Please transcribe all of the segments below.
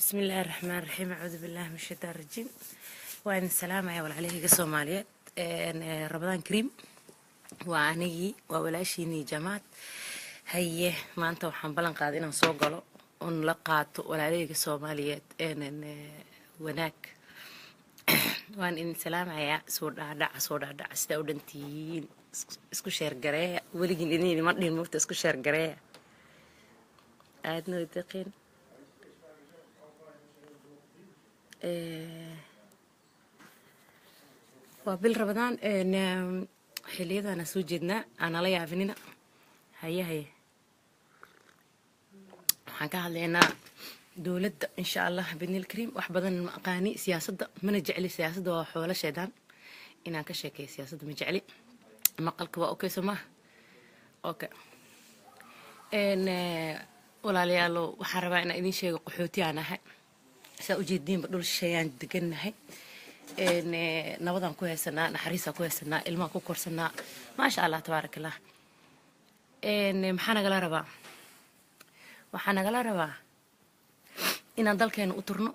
بسم الله الرحمن الرحيم، أعوذ بالله من الشيطان الرجيم. Waa idin salaamaya, walaalahayga Soomaaliyeed. Ramadaan kariim. Waa anigii, waa walaashiinii Jamaad. Haye, maanta waxaan ballan qaaday inaan soo galo oon la qaato walaalahayga Soomaaliyeed wanaag. Waan idin salaamayaa. Soo dhaadhaca, soo dhaadhaca. Sidaa u dhantihiin? Isku share gareeya. Weligiin idin ma dhihin mugta, isku share gareeya. Aadna way deqeen. Waa bil Ramadaan, xiliyadaana soo jeednaa, aanala yaabinina. Haye haye, waxaan ka hadlaynaa dowladda, insha Allah bidnil kariim. Wax badan ma aqaani siyaasadda, mana jecli. Siyaasadda waa xoolo shaydaan. Inaan ka sheekeeyo siyaasadda ma jecli. Maqalka waa okay, soo maha? Okay. Walaalayaalo, waxaan rabaa inaan idin sheego qaxooti aan ahay. Saa ujeediinba, dhul shisheeyaan degannahay. Nabadaan ku haysanaa, naxariisaan ku haysanaa, ilmahaan ku korsanaa, maasha Allah, tabaaraka Allah. Maxaa nagala rabaa? Waxaa nagala rabaa inaan dalkeena u turno,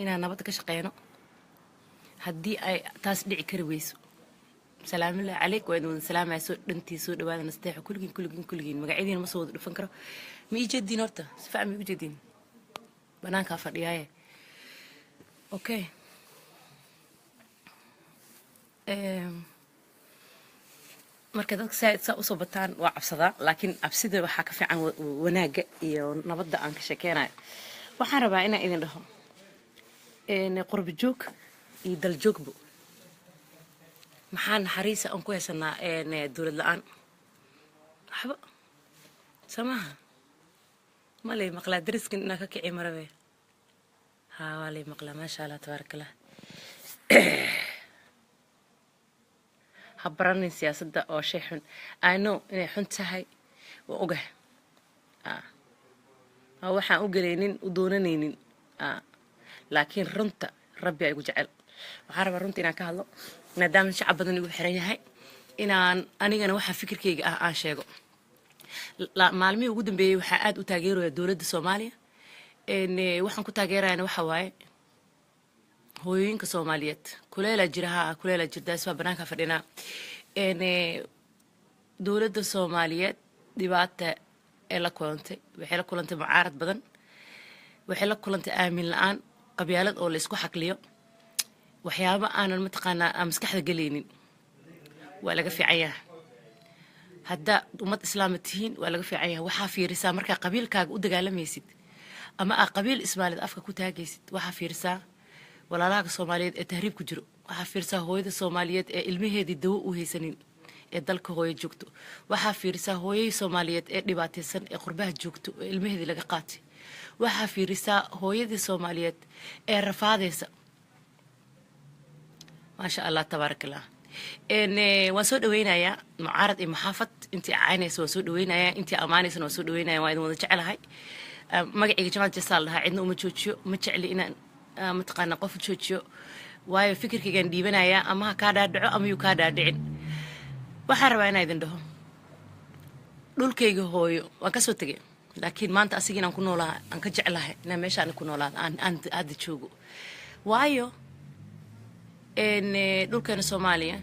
inaan nabadda ka shaqeyno. Haddii ay taas dhici kari weyso, salaamullahi calayk. Waa idin wada salaamaya. Soo dhantii, soo dhawaada. Nasteexo kulligiin, kulligiin, kulligiin. Magacyadiina ma soo wada dhufan karo. Ma ii jeediin horta? Si fiican ma igu jeediin? Banaankaa fadhiyaaye. Okay. Marka dadka saaid saa usoo bataan waa cabsadaa, laakiin cabsida waxaa ka fiican wanaagga iyo nabadda aan ka sheekeynayo. Waxaan rabaa inaan idin dhaho qurbi joog iyo daljoogbo, maxaa naxariisa aan ku haysanaa dowlad la-aan? Waxba soo maaha. Ma lay maqlaa? Dariskan inaan ka kici marabe. Haa, waa lay maqlaa, maasha Allah, tabaaraka Allah. Ha baranin siyaasadda oo shay xun. I know inay xun tahay, waa ogahay. Waa waxaan u gelaynin, u doonanaynin. Laakiin runta rabbi aa igu jecel. Waxaan rabaa runta inaan ka hadlo, maadaama shacab badan igu xiran yahay, inaan anigana waxa fikirkayga ah aan sheego. Maalmihii ugu dambeeyey waxaa aad u taageeraya dowladda Soomaaliya. Waxaan ku taageerayana waxa waaye hooyooyinka Soomaaliyeed. Kuleelaa jira, haa, kuleelaa jira, daas waa banaanka fadhinaa. Dowladda Soomaaliyeed dhibaata ee la kulantay, waxay la kulantay mucaarad badan, waxay la kulantay aamin la-aan, qabyaalad oo la isku xakliyo, waxyaabo aanan mataqaanaa aan maskaxda gelaynin. Waa laga fiican yahay haddaa ummad islaama tihiin, waa laga fiican yahay. Waxaa fiirisaa markaa qabiilkaaga u dagaalamaysid ama aa qabiil ismaalid afka ku taagaysid, waxaa fiirisaa walaalahaaga Soomaaliyeed ee tahriib ku jiro. Waxaa fiirisaa hooyada Soomaaliyeed ee ilmaheedii dawo u haysanin ee dalka hooyo joogto. Waxaa fiirisaa hooyadii Soomaaliyeed ee dhibaataysan ee qurbaha joogto ee ilmaheedii laga qaatay. Waxaa fiirisaa hooyadii Soomaaliyeed ee rafaadaysa. Maasha Allah, tabaaraka Allah. Waan soo dhaweynayaa mucaarad iyo muxaafad. Intii caynaysa waan soo dhaweynayaa, intii ammaanaysana waan soo dhaweynaya. Waa idin wada jecelahay. Magacayga Jamaal Jasaal dhahaa. Cidna uma joojiyo, ma jecli inaan mataqaana qof joojiyo, waayo fikirkaygaan dhiibanayaa, ama ha kaa dhaadhaco ama yuu kaa dhaadhicin. Waxaan rabaa inaan idin dhaho dhulkayga hooyo waan kasoo tegay, laakiin maanta asiga inaan ku noolaha aan ka jeclahay inaan meeshaan ku noolaado aan hadda joogo, waayo dhulkeena Soomaaliya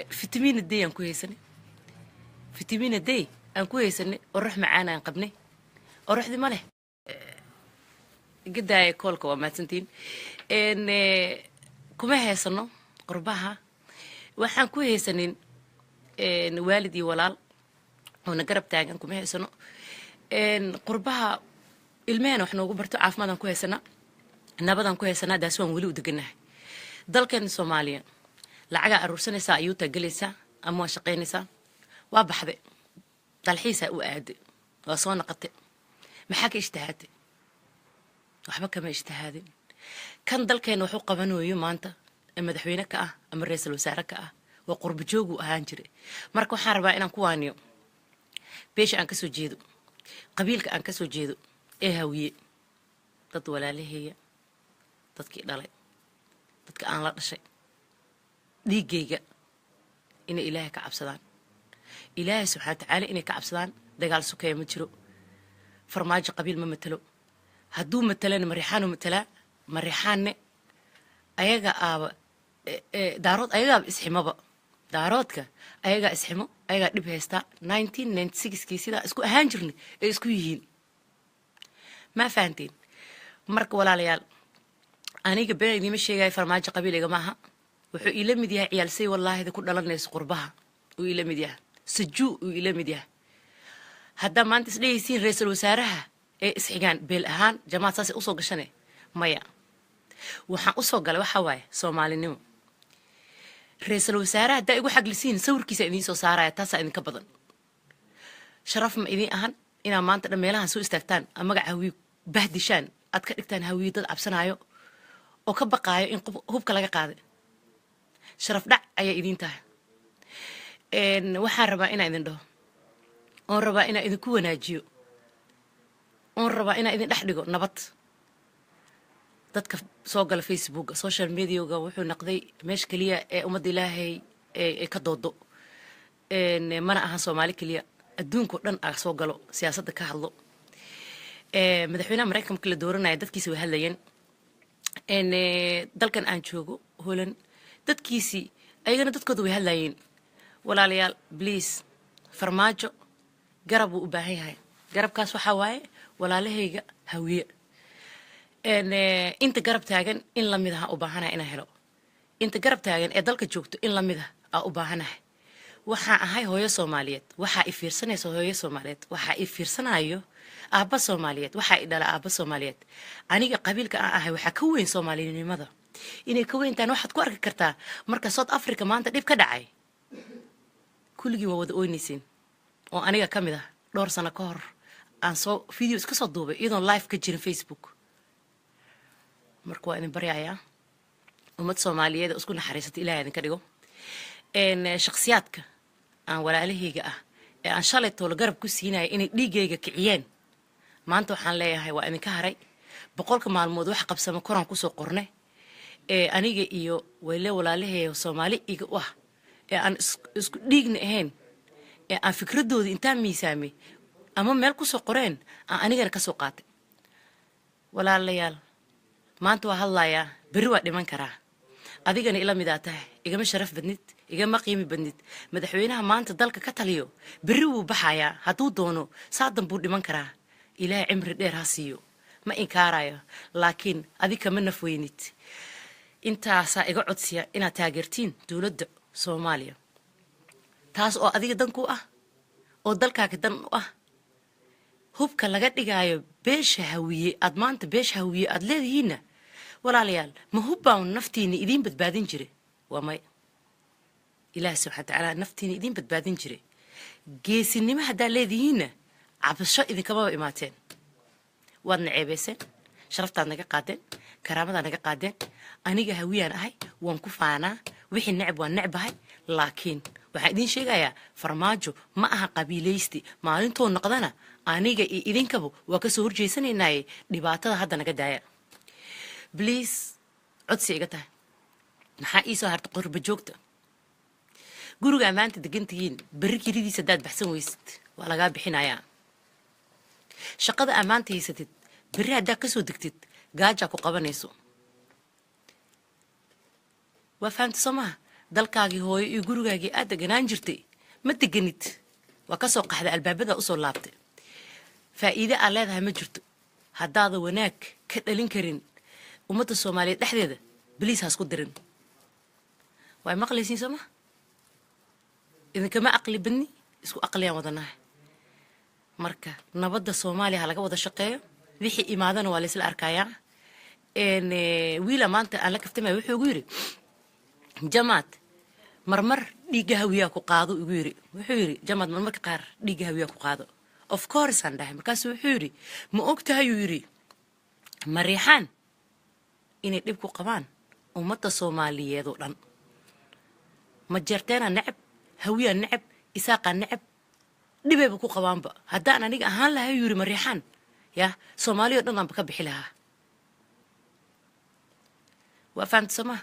fitamina D aan ku haysanay, fitamina D aan ku haysanay, orax macaan aan qabnay. Oraxdii ma leh. Gadaaya koolka, waa mahadsantiin. Kuma haysano qurbaha. Waxaan ku haysanin waalid iyo walaal oona garab taagan kuma haysano qurbaha. Ilmahena wax noogu barto, caafimaadaan ku haysanaa, nabadaan ku haysanaa, daas waan weli u deganahay. Dalkeena Soomaaliya lacagaa aruursanaysaa, ayuutaa gelaysaa ama waa shaqaynaysaa. Waa baxday, dalxiisaa u aaday, waa soo naqatay. Maxaa ka ijtihaatay? Waxba kama ijtihaadin. Kan dalkeena wax u qabanayo maanta ee madaxweyne ka ah ama ra-iisul wasaare ka ah waa qurbo jooguu ahaan jiray. Marka waxaan rabaa inaan ku waaniyo beesha aan kasoo jeedo, qabiilka aan kasoo jeedo ee Hawiye, dad walaalaheeya, dadkii dhalay, dadka aan la dhashay, dhiiggayga, inay Ilaahay ka cabsadaan, Ilaahay subxana watacaala inay ka cabsadaan. Dagaal sukeeya ma jiro. Farmaajo qabiil ma matalo. Hadduu matalana, Mariixaanu matalaa. Mariixaanne ayaga aaba Daarood, ayagaaba isximoba. Daaroodka ayagaa isximo, ayagaa dhib haystaa. 1996-kii sidaa isku ahaan jirnay ay isku yihiin, ma fahanteen? Marka walaalayaal, aniga been idiima sheegaya. Farmaajo qabiiliga maaha. Wuxuu iila mid yahay ciyaalsay wallaahida ku dhalanayso qurbaha uu iila mid yahay, sajuu uu iila mid yahay. Haddaa maanta isdhehaysiin ra-iisul wasaaraha ee isxigaan beel ahaan, jamaad saasay usoo gashane, maya. Waxaan usoo galay waxaa waaye Soomaalinimo. Ra-iisul wasaaraha haddaa igu xaglisiin, sawirkiisa idiin soo saaraya. Taasaa idinka badan. Sharaf ma idiin ahan inaa maanta dhan meelahan soo istaagtaan, magaca Hawiye bahdishaan, aad ka dhigtaan Hawiye dad cabsanaayo oo ka baqaayo in hubka laga qaaday. Sharaf dhac ayaa idiin tahay. Waxaan rabaa inaa idin dhaho, oon rabaa inaa idinku wanaajiyo, oon rabaa inaa idin dhex dhigo nabad. Dadka soo gala Facebooka, social mediaga wuxuu noqday meesha keliya ee ummadda Ilaahay ee ka doodo. Mana ahan Soomaali keliya, adduunka oo dhan aa soo galo, siyaasadda ka hadlo. Madaxweynaha Maraykanka markii la dooranaya, dadkiisa way hadlayeen. Dalkan aan joogo, Holand, dadkiisii ayagana dadkooda way hadlayeen. Walaalayaal, please, Farmaajo garab wuu u baahan yahay. Garabkaas waxaa waaye walaalahayga Hawiye. Inta garab taagan in lamid aha u baahanahay inaan helo. Inta garab taagan ee dalka joogto in lamid ah aa u baahanahay. Waxaan ahay hooyo Soomaaliyeed. Waxaa i fiirsanaysa hooyo Soomaaliyeed, waxaa i fiirsanayo aabba Soomaaliyeed, waxaa i dhala aabba Soomaaliyeed. Aniga qabiilka aan ahay waxaa ka weyn Soomaalinimada. Inay ka weyntaan waxaad ku arki kartaa marka South Africa maanta dhib ka dhacay, kulligiin waa wada oynaysiin, oo aniga ka mid ah. Dhowr sano ka hor aan soo video iska soo duubay iyadoon live ka jirin Facebook. Marka waa idin baryayaa, ummad Soomaaliyeed oo isku naxariisata Ilahay idinka dhigo. Shakhsiyaadka aan walaalahayga ah ee aan shalay toolo garab ku siinaya inay dhiiggayga kiciyeen, maanta waxaan leeyahay waa idinka haray. 100-ka maalmood wax qabsamo koraan kusoo qorne ee aniga iyo wayle walaalaheeya Soomaali iga u ah ee aan isku dhiigna ahayn, ee aan fikradooda intaan miisaamay ama meel kusoo qoreen aan anigana kasoo qaatay. Walaalayaal, maanta waa hadlayaa, berri waa dhiman karaa. Adigana ila midaa tahay, igama sharaf badnid, igama qiimi badnid. Madaxweynaha maanta dalka ka taliyo berri wuu baxayaa hadduu doono, saadan buu dhiman karaa. Ilaahay cimri dheer ha siiyo, ma inkaarayo, laakiin adig kama naf weynid. Intaasaa iga codsiya inaad taageertiin dowladda Soomaaliya, taas oo adiga dan ku ah oo dalkaaga dan u ah. Hubka laga dhigaayo beesha Hawiye, aad maanta beesha Hawiye aad leedihiinna, walaalayaal, ma hub baan naftiina idiin badbaadin jire? Waa may. Ilaahi subxana watacaala naftiina idiin badbaadin jire. Geesinimo haddaa leedihiinna, cabasho idinkamaba imaateen. Waadna ceebayseen, sharaftaad naga qaadeen, karaamadaad naga qaadeen. Aniga Hawiyaan ahay, waan ku faanaa. Wixii necab waan necbahay, laakiin waxaan idiin sheegayaa Farmaajo ma aha qabiilaysti. Maalintoo noqdana aniga iyo idinkaba waa kasoo horjeysanaynaaye, dhibaatada hadda naga daaya, please. Codsi iga tahay. Maxaa ii soo hartay? Qurba joogta, gurigaa maanta degan tihiin berri kiridiisa haddaad baxsan weysid, waa lagaa bixinayaa. Shaqada aa maanta haysatid berri haddaad kasoo degtid, gaajaa ku qabanayso. Waa fahamta soo maha? Dalkaagii hooyo iyo gurigaagii aad deganaan jirtay ma deganid, waa kasoo qaxday, albaabada usoo laabtay. Faa'iide aad leedahay ma jirto haddaada wanaag ka dhalin karin ummadda Soomaaliyeed dhexdeeda. Please, hasku dirin. Way maqlaysiin soo maha? Idinkama aqli badni, isku aqliyaan wadanaha. Marka nabadda Soomaaliya ha laga wada shaqeeyo, wixii imaadana waa laysla arkayaa. Wiila maanta aan la kaftamaya wuxuu igu yidhi, "Jamaad, marmar dhiigga Hawiyaa ku qaado." Igu yidhi, wuxuu yidhi, "Jamaad, marmarka qaar dhiigga Hawiyaa ku qaado." Of course, aan dhahay. Markaasuu wuxuu yidhi, "Ma og tahay," uu yidhi, "Mariixaan inay dhib ku qabaan ummadda Soomaaliyeed oo dhan? Majeerteenaa necab, Hawiyaa necab, Isaaqaa necab, dhibayba ku qabaanba. Haddaan aniga ahaan lahay," yidhi, "Mariixaan ya Soomaaliya o dhan aanba ka bixi lahaa." Waa fahamta soo maha?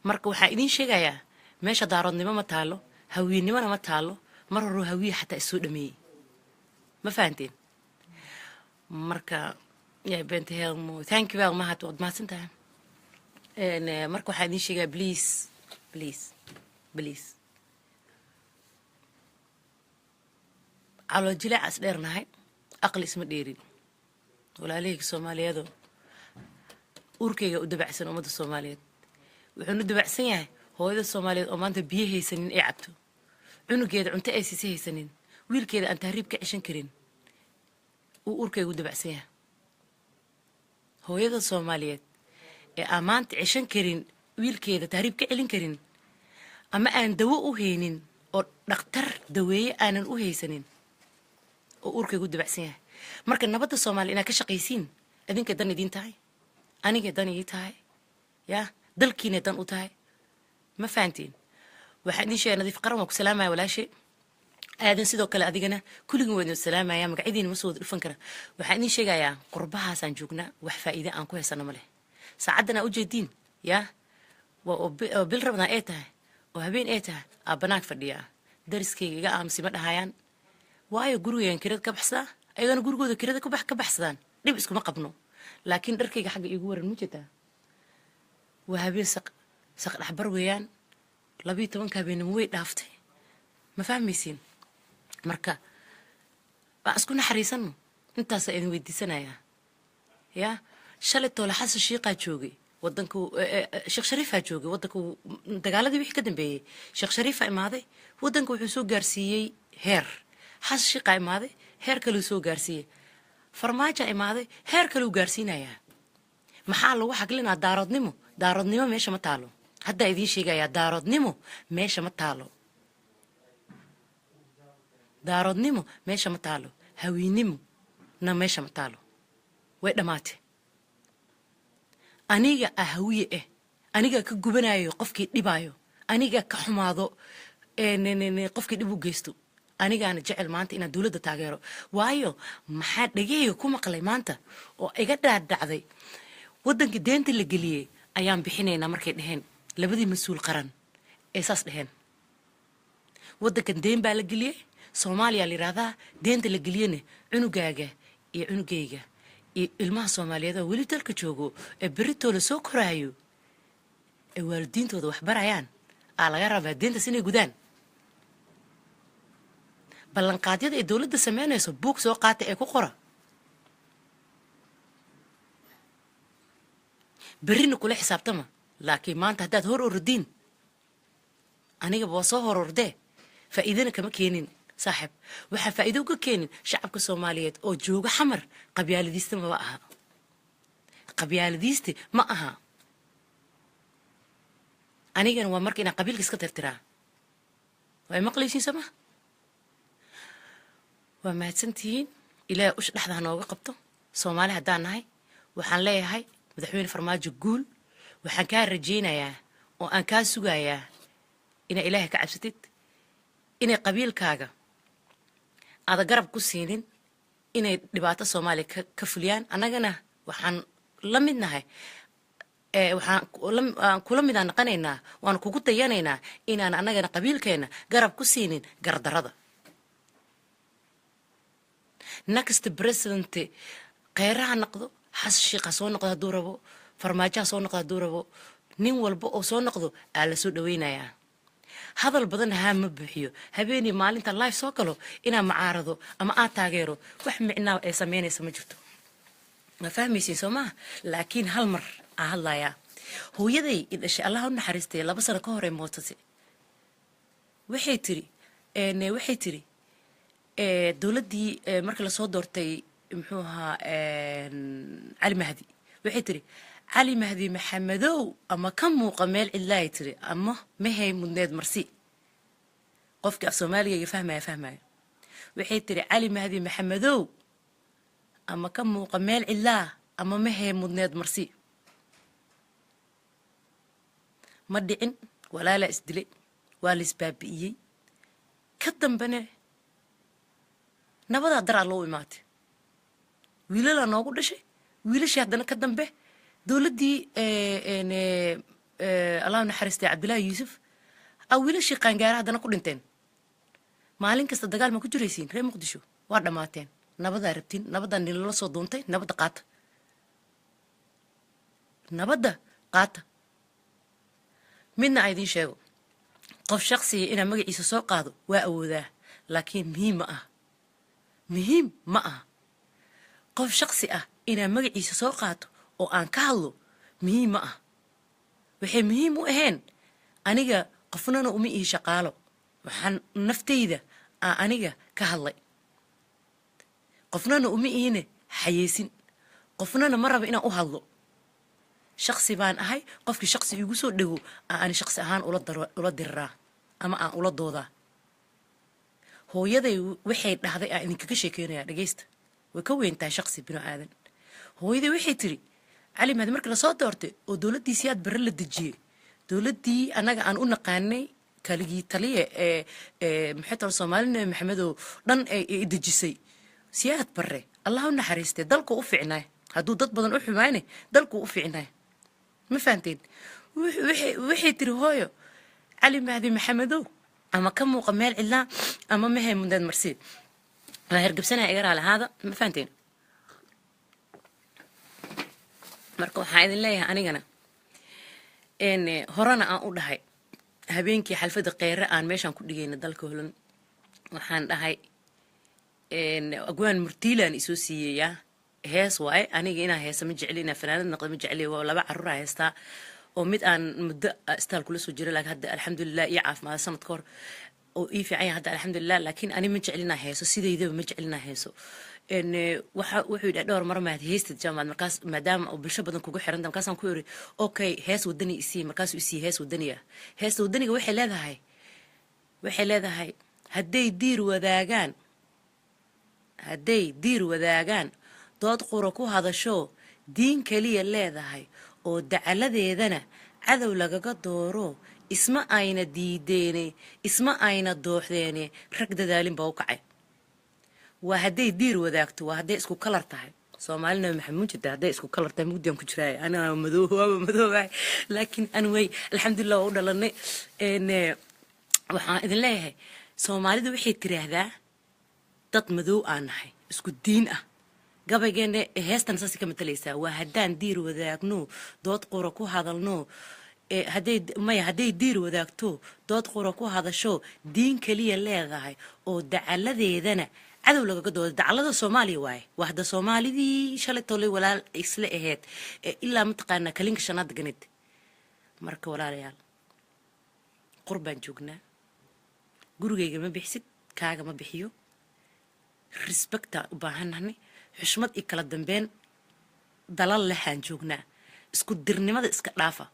Marka waxaan idiin sheegayaa, meesha Daaroodnimo ma taalo, Hawiyenimona ma taalo. Mar horuu Hawiye xataa isoo dhameeyey. Ma fahanteen? Marka jij bent heel mooi, thank you wel, mahad, waad mahadsan tahay. Marka waxaan idiin sheegaa, please, please, please, caloo jileeca is dheernahay, aqli isma dheerin. Walaalahayga Soomaaliyeedoo, uurkayga u dabacsan ummadda Soomaaliyeed, wuxuuna dabacsan yahay hooyada Soomaaliyeed oo maanta biyo haysanin ay cabto, cunugeeda cunto ay siisa haysanin, wiilkeeda aan tahriib ka ceshan karin uu uurkayga u dabacsan yahay. Hooyada Soomaaliyeed ee aan maanta ceshan karin wiilkeeda, tahriib ka celin karin, ama aan dawo u haynin oo dhakhtar daweeye aanan u haysanin oo uurkayga u dabacsan yahay. Marka nabadda Soomaaliya inaad ka shaqaysiin idinkay dan idiin tahay, anigay dan ii tahay, ya dalkiinay dan u tahay. Ma fahantiin? Waxaan idiin sheegay, Nadiif Qaran, waa ku salaamaya walaashay. Aadan sidoo kale, adigana, kulligin waa idin salaamaya. Magacyadiina ma soo wada dhufan kara. Waxaan idiin sheegayaa, qurbahaasaan joognaa, wax faa'iide aan ku haysano ma leh. Saacaddan aa ujeediin ya waa oo bil Rabadaan ay tahay oo habeen ay tahay aa banaanka fadhiyaa. Dariskayga iga aamusi ma dhahayaan, waayo gurigaygan kirada ka baxsadaa, ayagana gurigooda kirada ka baxsadaan, dhib iskuma qabno. Laakiin dharkayga xagga iigu waran ma jirtaa. Waa habeen saq saq dhexbar weeyaan, 12-ka habeenimo way dhaaftay. Ma fahmaysiin? Marka waan isku naxariisano, intaasaa idin weydiisanayaa. Ya shalay toole Xasan Shiiqaa joogay wadanku, Sheekh Shariifaa joogay wadanku. Dagaaladii wixii ka dambeeyey Sheekh Shariifaa imaaday, wadanka wuxuu soo gaarsiiyey heer. Xasan Shiiqaa imaaday, heer kaluu soo gaarsiiyey. Farmaajaa imaaday, heer kaluu gaarsiinayaa. Maxaa lagu xaglinaa? Daaroodnimo, daaroodnimo meesha ma taalo. Haddaa idiin sheegayaa, daaroodnimo meesha ma taalo, daaroodnimo meesha ma taalo, hawiinimo na meesha ma taalo, way dhammaatay. Aniga ah hawiye ah, aniga ka gubanayo qofkii dhibaayo, aniga ka xumaado qofkii dhib u geysto, anigaana jecel maanta inaan dowladda taageero. Waayo, maxaa dhegahayga ku maqlay maanta oo iga dhaadhacday? Waddanka deenta la geliyey ayaan bixinaynaa markay dheheen labadii mas-uul qaran ee saas dheheen. Waddankan deen baa la geliyey, Soomaaliya la yidhaahdaa. Deenta la geliyena cunugaaga iyo cunugayga iyo ilmaha Soomaaliyeed oo weli dalka joogo ee beritoola soo koraayo ee waalidiintooda wax barayaan aa laga rabaa deentaas inay gudaan. Ballanqaadyada ay dowladda sameynayso buug soo qaata ee ku qora, berrina kula xisaabtama. Laakiin maanta haddaad hor orodiin, anigaba waa soo hor ordee, faa'iidana kama keenin saaxib. Waxaa faa'iido uga keenin shacabka Soomaaliyeed oo jooga Xamar qabyaaladiista maba aha, qabyaaladiiste ma aha. Anigana waa marka inaan qabiilka iska tirtiraa. Waa maqlaysiin soo ma? Waa mahadsantihiin. Ilaahay usha dhexda ha nooga qabto. Soomaali haddaan nahay, waxaan leeyahay Madaxweyne Farmaajo guul. Waxaan kaa rajaynayaa oo aan kaa sugayaa inaa Ilaahay ka cabsatid, inay qabiilkaaga aada garab ku siinin inay dhibaato Soomaaliya ka fuliyaan. Annagana waxaan la mid nahay, waxaan aan kula midaan naqanaynaa, waan kugu dayanaynaa inaan annagana qabiilkeena garab ku siinin gardarada. Next president Kheyraha noqdo, Xasan Sheikh ha soo noqdo hadduu rabo, Farmaajo ha soo noqdo hadduu rabo, nin walba oo soo noqdo aa la soo dhaweynayaa. Hadal badan haa ma buuxiyo. Habeenii maalinta live soo galo inaan macaarado ama aan taageero, wax micnaa ay sameynaysa ma jirto. Ma fahmaysiin soo maha? Laakiin hal mar aan hadlayaa. Hooyaday i dhashay, Allah u naxariistay, 2 sano ka hor ay mootatay. Waxay tiri dowladdii markii lasoo doortay, muxuu ahaa, Cali Mahdi, waxay tiri: "Cali Mahdi Maxamedow, ama ka muuqa meel cidlaay," tiri, "ama mahay mudneed marsi." Qofkii af Soomaaliga fahmaya fahmaya. Waxay tiri: "Cali Mahdi Maxamedow, ama ka muuqa meel cidlaa ama mahay mudneed marsi." Ma dhicin, walaalaa isdilay, waa la isbaabi'iyey. Ka dambene nabadaa daraa loo imaatay, wiilalaa noogu dhashay. Wiilashii haddana ka dambe dowladdii, Allah naxariistay, Cabdullaahi Yuusuf a wiilashii qaangaara haddana ku dhinteen. Maalin kasta dagaal ma ku jiraysiin? Reer Muqdisho waa dhammaateen. Nabadaa rabtiin, nabaddaa nilala soo doontay, nabadda qaata, nabadda qaata. Midna a idiin sheego, qof shaksiga inaa magaciisa soo qaado waa awoodaa, laakiin muhiim ma ah, muhiim ma aha. Qof shaksi ah inaa magaciisa soo qaato oo aan ka hadlo muhiim ma ah. Waxay muhiim u ahayn, aniga qofnana uma ii shaqaalo, waxaan naftayda aa aniga ka hadlay. Qofnana uma iine xayeysin, qofnana ma raba inaan u hadlo. Shaksi baan ahay. Qofkii shaksi iigu soo dhego aa ani shaksi ahaan ula diriraa ama aan ula doodaa. Hooyaday waxay dhahday aan idinkaga sheekeynaya, dhegeysta, way ka weyn tahay shaksi binu aadan. Hooyaday waxay tiri, Cali Mahdi markii lasoo doortay oo dowladdii Siyaad Barre la dejiyey, dowladdii annaga aan u naqaanay kaligii taliye ee maxay tol Soomaalina Maxamedow dhan ay dejisay Siyaad Barre, Allah u naxariistay, dalku u fiicnaay. Hadduu dad badan u xumaayne, dalku u fiicnaay. Ma fahanteen? Waxay tiri hooyo, Cali Mahdi Maxamedow ama ka muuqa meel cidlaa ama mahe mundaad marsiid waa hergabsanaya, iga raali ahaada. Ma fahanteen? Marka waxaan idin leeyahay, anigana horena aan u dhahay, habeenkii xalfadda Kheyre aan meeshaan ku dhigayna dalka Holan, waxaan dhahay Agwaan Murtiilaan isoo siiyeyaa hees waaye. Aniga inaa heesa ma jecli, inaa fanaanad noqdo ma jecli. Waa laba caruuraa heestaa oo mid aan muddo istaal kula soo jiray, laakiin hadda alxamdulilah iyo caafimaad sanad ka hor oo ii fiican yahay hadda, alxamdulilah. Laakiin ani ma jecli inaa heeso, sidaydaba ma jecli inaa heeso. Waxa wuxuu yidhi dhowr mar, maad heystid jaamaad? Markaas maadaama oo bulsho badan kugu xiranta, markaasaan ku iri, okay, hees wadani isii. Markaasuu isii hees wadaniga. Heesta wadaniga waxay leedahay, hadday diir wadaagaan, hadday diir wadaagaan, dood qura ku hadasho, diin keliya leedahay oo dacaladeedana cadow lagaga dooro, isma ayna diideene, isma ayna dooxdeene, rag dadaalin baa u kacay. Waa hadday diir wadaagto, waa hadday isku kalar tahay. Soomaalina maxaa mujida hadday isku kalar tahay? Mugdiyan ku jiraay, anaa madoob, waaba madoobahay, laakiin anyway, alxamdulilah, waa u dhalanay. Waxaan idin leeyahay, Soomaalidu waxay tiraahdaa dad madow aan nahay, isku diin ah. Gabaygeena heestan saasay ka matalaysaa. Waa haddaan diir wadaagno, dood qura ku hadalno, hadday maya, hadday diir wadaagto, dood qura ku hadasho, diin keliya leedahay oo dacaladeedana cadow lagaga doodo. Dacalada Soomaaliya waaye. Waa hadda Soomaalidii shalay tolay walaal isla ahayd ilaa mataqaanaa kalinka shanaad deganeed. Marka walaalayaal, qur baan joognaa. Gurigayga ma bixsid, kaaga ma bixiyo. Respectaan u baahannahnay, xushmad iyo kala dambeyn. Dalal lehaan joognaa, isku dirnimada iska dhaafa.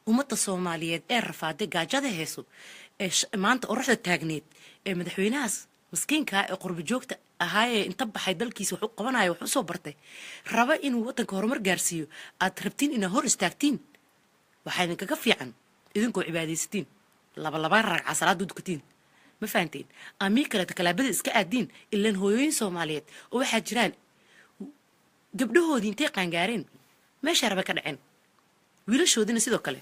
Ummadda Soomaaliyeed ee rafaaday, gaajada heeso, ee maanta oraxda taagneed, ee madaxweynahaas maskiinkaa ee qurbo joogta ahaayee inta baxay dalkiisa wax u qabanayo, wax usoo bartay, raba inuu waddanka horumar gaarsiiyo, aad rabtiin inaad hor istaagtiin. Waxaa idinkaga fiican idinkoo cibaadaysatiin, laba laba ragca salaada u dukatiin. Ma fahanteen? Amii kaleeto kalaabada iska aadiin. Ilaan hooyooyin Soomaaliyeed oo waxaa jiraan gabdhahoodii intay qaangaareen meesha raba ka dhaceen, wiilashoodiina sidoo kale.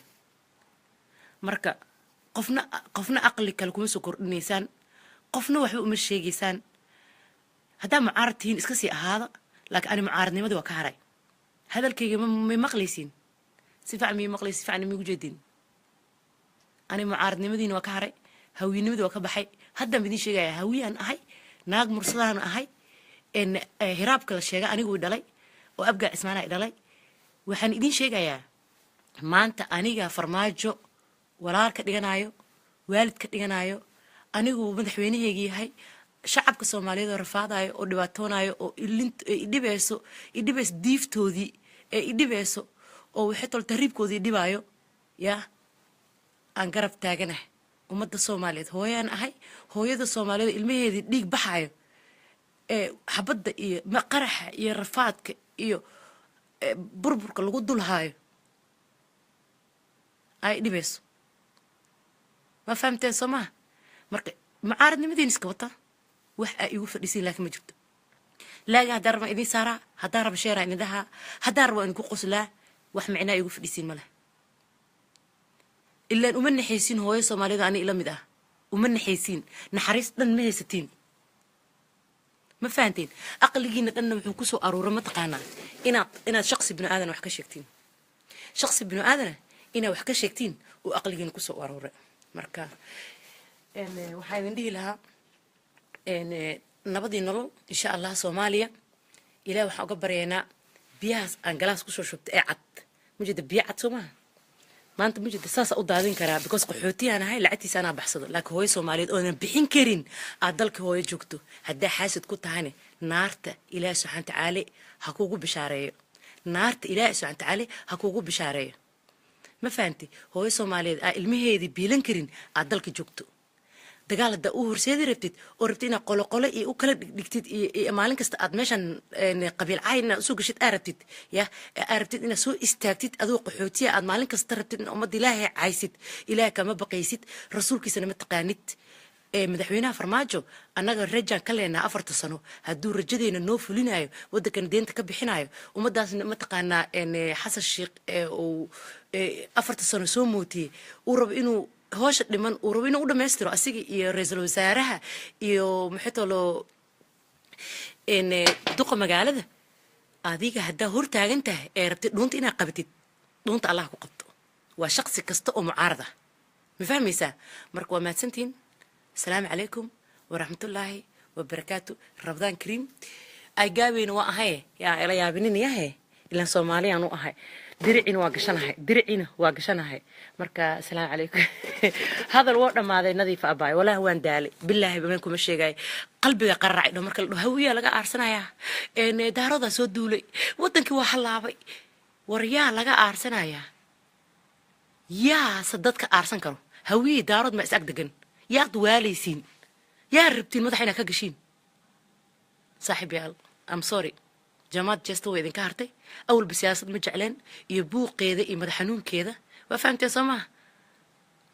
Marka qofna qofna aqli kale kuma soo kordhinaysaan, qofna waxba uma sheegaysaan. Haddaa mucaarad tihiin, iska sii ahaada, laakiin ani mucaaradnimadii waa ka haray. Hadalkayga may maqlaysiin? Si fiican miyay maqlaysiin? Si fiican miigu jeedin? Ani mucaaradnimadiina waa ka haray, hawiinimadii waa ka baxay. Haddaan idin sheegaya, hawiyaan ahay, naag Mursadaan ahay. Hiraabka la sheega anigu i dhalay oo Abgaa Cismaana i dhalay. Waxaan idin sheegayaa, maanta aniga Farmaajo walaal ka dhiganayo, waalid ka dhiganayo, anigu madaxweynaheyga yahay. Shacabka Soomaaliyeed oo rafaadayo oo dhibaatoonayo oo idhibeyso, idhibeyso diiftoodii ee idhibeyso oo waxay tol tahriibkoodii dhibaayo, yaa aan garab taaganahay. Ummadda Soomaaliyeed hooyaan ahay. Hooyada Soomaaliyeed ilmaheedii dhiig baxayo ee xabadda iyo qaraxa iyo rafaadka iyo burburka lagu dul haayo ay dhibayso. Ma fahamteen? Soo maha? Marka mucaaradnimadiin iska wata, wax aa igu fadhisiin laakiin ma jirto. Laaga haddaan raba idin saaraa, haddaan raba sheeraa idin dhahaa, haddaan raba idinku qoslaa, wax micnaa igu fadhisiin ma leh. Ilaan uma naxaysiin hooyo Soomaalida ani ila mid ah, uma naxaysiin, naxariis dhan ma haysatiin. Ma fahanteen? Aqligiina dhanna wuxuu kusoo aruuray, mataqaanaa, inaad shaqsi binu aadan wax ka sheegtiin, shaqsi binu aadana inaad wax ka sheegtiin uu aqligiina kusoo aruuray. Marka waxaa idin dhihi lahaa nabadii nolol, insha Allah, Soomaaliya Ilaah waxaan uga baryaynaa. Biyahaas aan galaas kusoo shubtay ee cad, mujeda biyo cad soo maaha? Maanta mujeda saasa u daadin karaa, because qaxootiyaan ahay, lacagtiisa anaa baxsado. Laakiin hooyo Soomaaliyeed oonan bixin karin aad dalka hooyo joogto, haddaa xaasid ku tahayne, naarta Ilaahi subxana tacaale ha kugu bishaareeyo, naarta Ilaahi subxana tacaale ha kugu bishaareeyo. Ma fahanti? Hooyo Soomaaliyeed aa ilmaheedii biilan karin aad dalka joogto, dagaal haddaa u horseedi rabtid oo rabtid inaad qoloqolo iyo u kala dhigdhigtid iyo maalin kasta aad meeshan qabiil cayn inaad usoo gashid aa rabtid, ya aa rabtid inaad soo istaagtid adoo qaxootiya, aad maalin kasta rabtid in ummadda Ilaahay caysid, Ilaahay kama baqaysid, rasuulkiisana ma taqaanid. Madaxweynaha Farmaajo annaga rajaan ka leenaha 4ta sano. Hadduu rajadeena noo fulinayo, waddankana deenta ka bixinayo, ummadaasna mataqaanaa Xasan Sheekh uu 4ta sano soo mootiyey, uu rabo inuu hoosha dhiman, uu rabo inuu u dhammaystiro, asiga iyo ra-iisul wasaaraha iyo maxay tolo duqa magaalada, adiga haddaa hortaagan tahay ee rabtid dhuunta inaad qabatid, dhuunta Allah ku qabto. Waa shaqsi kasta oo mucaarad ah. Ma fahmaysaa? Marka waa mahadsantihiin. Asalaamu calaykum waraxmatullaahi wabarakaatu. Ramadaan kariim. Ay gaabeyna waa ahaye, yaa ila yaabininayahe, ilaan Soomaaliyaan u ahay. Diricina waa gashanahay, diricina waa gashanahay. Marka asalaamu calaykum. Hadal woo dhammaaday. Nadiifa abaay, walaahi waan daalay, bilaahi bameen kuma sheegay, qalbiga qaracay dho. Marka la dhaho Hawiyaa laga aarsanayaa, Daarodaa soo duulay, wadankii waa halaabay, war yaa laga aarsanayaa? Yaase dadka aarsan karo? Hawiye Daarood ma is ag degan? Yaad waalaysiin? Yaa rabtiin madaxa inaad ka gashiin? Saaxiib yaal, am sorry, jamaad jeesta way idinka hartay. Awalba siyaasad ma jecleen iyo buuqeeda iyo madax xanuunkeeda. Waa fahamteen soo maha?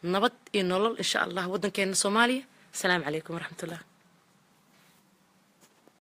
Nabad iyo nolol, insha Allah, waddankeena Soomaaliya. Asalaamu calaykum waraxmatullah.